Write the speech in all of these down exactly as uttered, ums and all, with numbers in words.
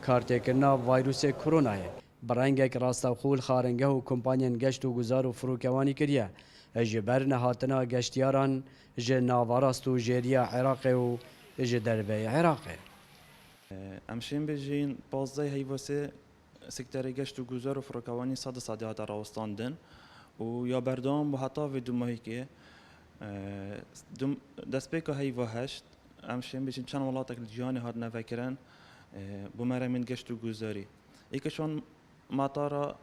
Kartêkirina vayrûsê koronayê bi rengek rastexû li xaringeh û kompanyên geşt û guzar û firokewanî kiriye, ji ber nehatina geştiyaran ji nava rastûjêriya Iraqê û ji derveyî Iraqê. Em şên bêjin pazdeh heyvasê sekterê geşt û guzar û firokewanî sed sedî hate rawestandin û ya berdewam bû heta vê dumahîkê. E, dum-, destpêka heyva heşt, em şên bêjin çend welatek li cîhanê hatine vekirin, e, bo meremên geşt û guzarî. Êkê şan matara,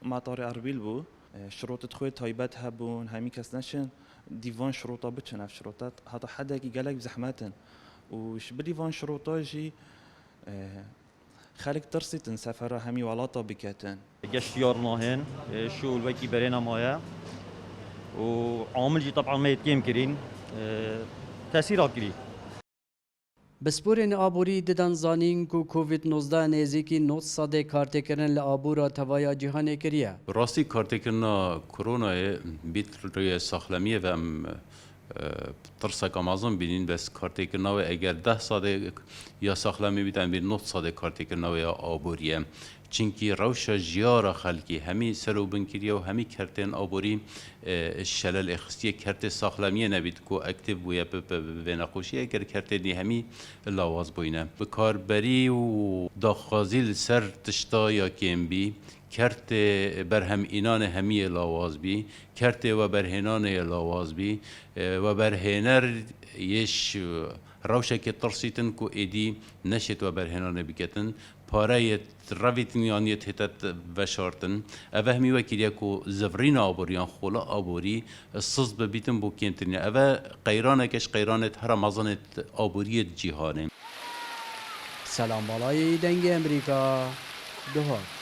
matarê Erbîl bû. E, şirotê xwe taybet hebûn, hemî kes neşin dîvan şirota biçin. Ev şirota heta hedekî gelek zehmet in. Û ji bilî van şirota jî, e, xelk tirsîtin sefera hemî welata biketin. Geştiyar nahên, e, şûl wekî berê nemaye û amil jî teb'an me yê kêm kirîn, e, tesîra kirî. Pisporên aborî didan zanîn ku Covid nozdeh nêzîkî nod sedê kartêkirin li abora tevaya cîhanê kiriye. Rastî kartêkirina koronayê bît rêya saxlemiyê ve em, e, tirseka mezin bînîn, bes kartêkirina wê eger deh sedê ya saxlemî bît, em bît nod sedê kartêkirina wê ya aborî ye. Çimkî rewşa jiyara xelkî hemî ser û bin kiriye û hemî kertên aborî, e, şelelê xistiye. Kertê saxlemiyê nebît ku aktîf bûye bi, bi, bi vê nexweşiyê, eger kertên dî hemî lawaz bûyne. Bikarberî û daxwazî li ser tişta ya kêm bî, kertê berhemînanê hemî yê lawaz bî, kertê weberhênanê yê lawaz bî, e, weberhêner yê ji rewşekê tirsîtin ku êdî neşêt weberhênanê biketin, pareyê revîtin yan yê tête veşartin. Ev hemî wekî kiriye ku zivirîna aborî yan xola aborî siz bibîtin bo kêmtirîne. Ev qeyraneke ji qeyranê here mezin ê aboriyê di cîhanê. Selam Balayî, Dengê Emerîka, Duhok.